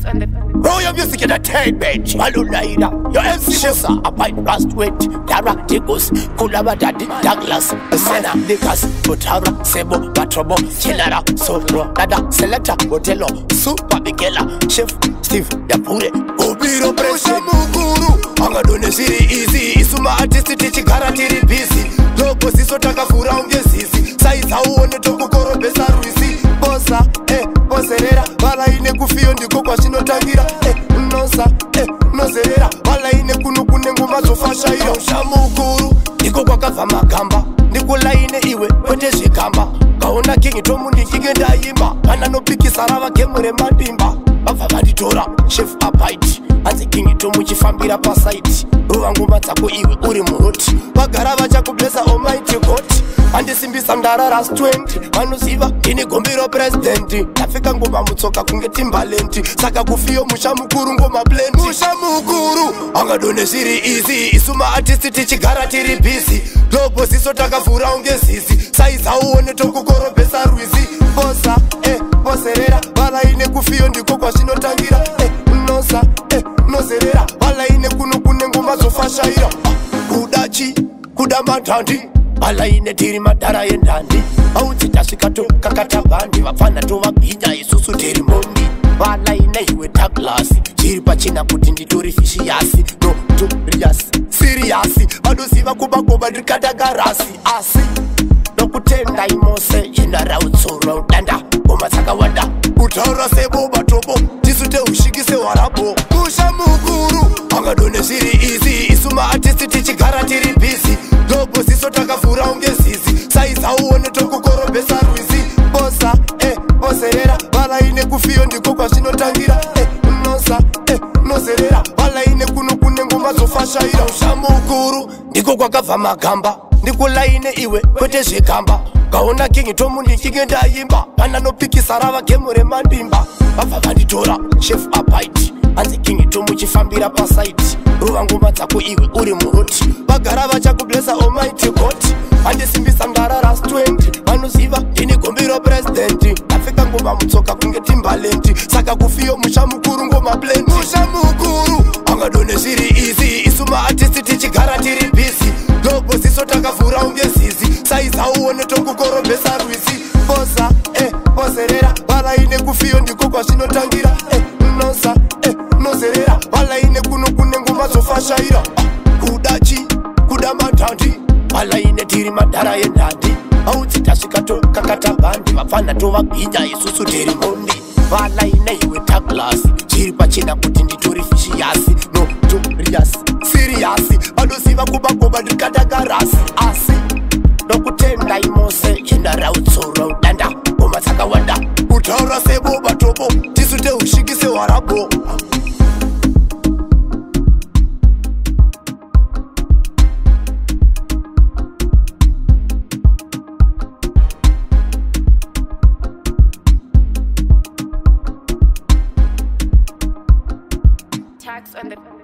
Tax on the Royal Music Entertainment, Malulaida, your MC Musa, Apai Rastwet, Dara Tigos, Kulaba Daddy, Douglas, Sena, Nikas, Butara, Sebo, Batrobo, Chinara, Sopro, Dada, Selecta, Otelo, Super Bigela, Chef, Steve, Yapure, Obiro Pressure Mukuru, Angadone Siri Easy, Isuma Artist Tichigara Tiri Busy, Logo Siso Takafura Ungesisi, Saiza Uone Tokukoro Besa Ruisi, Bosa, Boserera, Valaine kufiyo ndiko kwazvinotangira nosa nozerera valaine kuno kune ngoma dzofashaira usha mukuru ndiko kwakabva magamba ndikulaine iwe kwete zvigamba kaona King Tomu ndichinge ndaimba pananopikisa rava gemu remadimba vabva vanditora Chef Apaiti hanzi King Tomu chifambira pasaiti rova ngoma dzako iwe uri muroti vagara vachakublesa Almighty God andisimbisa ndarara 20 vanoziva ndini gombiro president ndapfeka ngoma mutsoka kunge Timberland saka kufiyo musha mukuru ngoma plenty musha mukuru angadone zviri easy isu maartist tichigara tiri busy logo ziso takavhura unge zizi saiza uone tokukorobhesa rwizi bosa boserera valaine kufiyo ndiko kwazvinotangira nosa nozerera valaine kuno kune ngoma dzofashaira kuda chi kuda matandi valaine tiri madhara endandi audzi tasvika tokakata bhandi vapfana tovabhinya isusu tiri mondi valaine iwe Douglas chiri pachena kuti nditori vicious notorious serious vanoziva kubagoba ndikatakarasi asi nokutenda imose inarautsoro danda ngoma dzakawanda kutaura sebo matobo tisu teushikise hwarabo musha mukuru angadone zviri easy isu maartist tichigara tiri busy logo ziso takavhura unge zizi saiza uone tokukorobhesa rwizi bosa boserera valaine kufiyo ndiko kwazvinotangira nosa nozerera valaine kuno kune ngoma dzofashaira usha mukuru ndiko kwakabva magamba ndikulaine iwe kwete zvigamba kaona King Tomu ndichinge ndaimba pananopikisa rava gemu remandimba vabva vanditora Chef Apaiti hanzi King Tomu chifambira pasaiti rova ngoma dzako iwe uri muroti vagara vachakublesa Almighty God andisimbisa ndarara 20 vanoziva ndini gombiro president ndapfeka ngoma mutsoka kunge Timberland saka kufiyo musha mukuru ngoma plenty musha mukuru angadone zviri easy isu maartist tichigara tiri busy logo ziso takavhura unge zizi saiza uone tokukorobhesa rwizi bosa boserera valaine kufiyo ndiko kwazvinotangira nosa nozerera valaine kuno kune ngoma dzofashaira kuda chi kuda matandi valaine tiri madhara endandi audzi tasvika tokakata bhandi vapfana tovabhinya isusu tiri mondi valaine iwe Douglas chiri pachena kuti nditori vicious notorious serious vanoziva kubagoba ndikatakarasi asi nokutenda imose inarautsoro danda ngoma dzakawanda kutaura sebo matobo tisu teushikise hwarabo. Tax on the